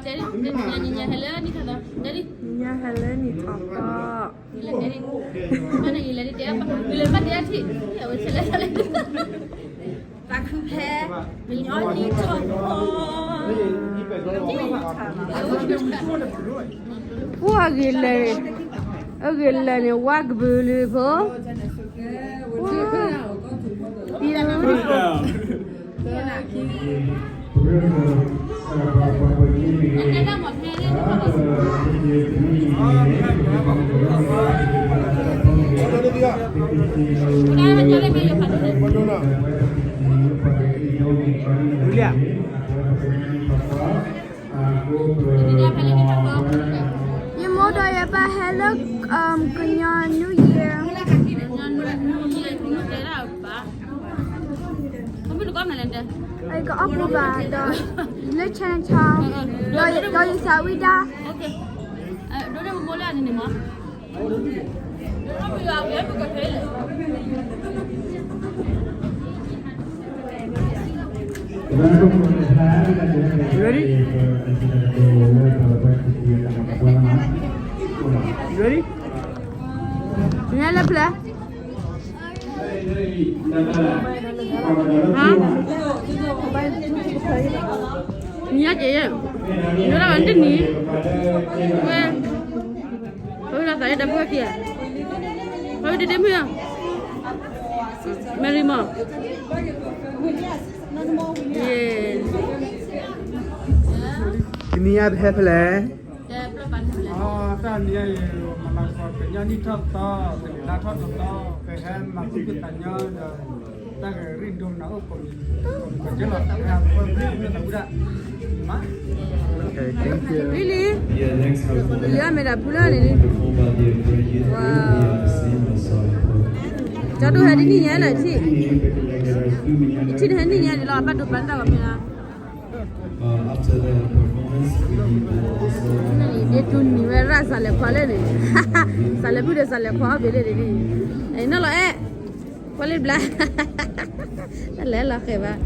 တဲဒ်, ညါဟဲလၢနံၣ်ထီၣ်သီ, တဲဒ်, ညါဟဲလၢနံၣ်ထီၣ်သီ, တဲဒ်, ဘၣ်န့ၣ်ယလဲၤဒ်တဲ, ယလဲၤဘၣ်တဲအထံၣ်, အဝဲဆဲးလဲၣ်ဆဲးလဲၣ်, သးခုဖဲ, ကညီနံၣ်ထီၣ်သီ, အိၣ်အဂ့ၤလၢာ်, အဂ့ၤလၢာ်န့ၣ် ဝါကဘုးလၢဖိ, ယမိၢ်ဒီးယပၢ်ဟဲလၢ ကညီ New Year, အံၤက October ဒီး လၢ Chinatown ဒီးယသးဝံၣ်ဒၣ် Ready? Ready? နလၢဖျဲၣ်, ဟါ, နညါက့ၤ, နဒၣ်ဝဲတနံၤ, ဝဲ, ဝဲဒၣ်သးယဲတၢ်ဖိခံ, ဝဲတဒ့မုၢ်, Mary မး, ယဲ, တနံၤညါပဟဲဖဲလဲၣ်, တၢ်နံၤညါအံၤ မၤလၤကပီၤကညီနံၣ်ထီၣ်သီ, တနံၤလါထီၣ်တသီ, ပဟဲမၤဘူၣ်ဖံးသးညီဒီး တၢ်ဂ့ၢ်ရ့ဒိၣ်မနုၤအိၣ်ကိးမံၤ, ကလီၤ ပဟဲပှဲၤဖံးမ့ၢ်သးဝံၣ်ဒၣ်, မး, လံလံ, ယမ့ၢ်ဒၣ်ဖုလၢန့ၣ်လံ, ကၠီဒိၣ်ဟဲတနံၣ်ညါလၢထံၣ်, ယထံၣ်နဟဲနံၣ်ညါန့ၣ်လီၤ, အဘၣ်ဒိပာ်တၢ်ဂီၤမ့ၢ်ဧါ ဒ်တူၢ်နံၤဝဲရၣ်စးလဲၤခွါလၢန့ၣ်, စးလဲၤဖုဒီးစးလဲၤခွါအီၣ်ဘ့ၣ်လၢန့ၣ်, နီၢ်လီၤအဲၣ်, ကွၢ်လၢဘျါ, တၢ်လဲၤလီၤဃဲၤဘၣ်.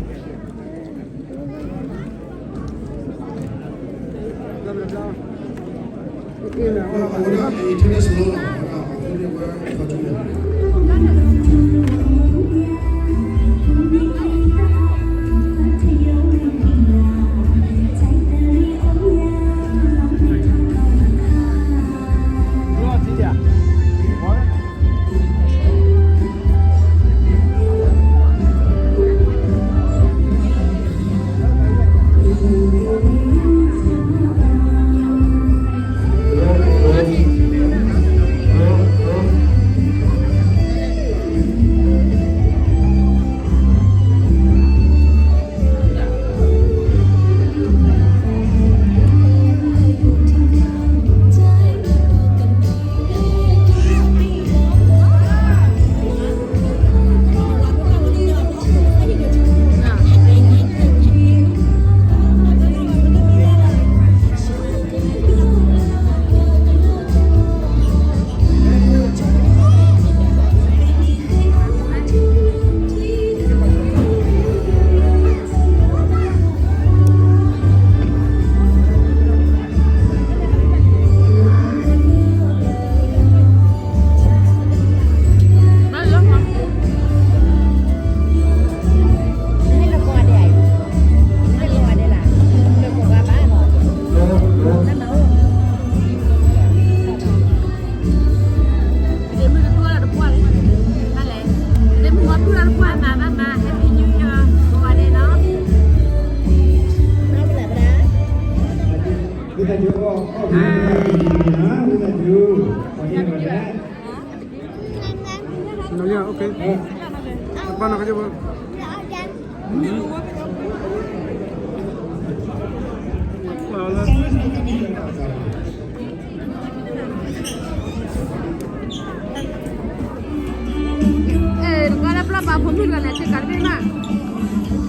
အဲ နကွၢ်လၢပျီပာ်ဖိမုၣ်တဂၤန့ၣ် ဆ့ကၤတဘ့ၣ်မး,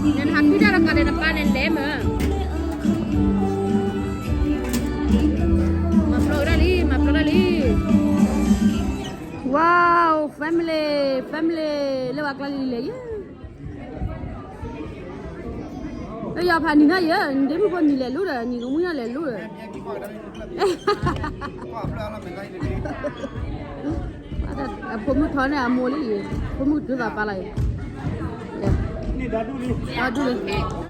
နဟးထံၣ်တၢ်တကးဒီးနပၢ်န့ၣ်လဲၤမး, မၤပျီကဒၣ်လံ မၤပျီကဒၣ်လံ. Wow, family, family, လၢပှၤကျါလံလဲၣ်ယဲ. ယဖးနံၤနီၤယဲ နဒ့မုၣ်ဖိနံၤလဲၤလိဒီး နံၤကမုၣ်နီၤလဲၤလိဒီး အဖိမုၣ်ထီန့ၣ်အမိၢ်လံအံၤ ဖိမုၣ်ဒုးသးပာ်လီၤအံၤ ဒူၣ်လံ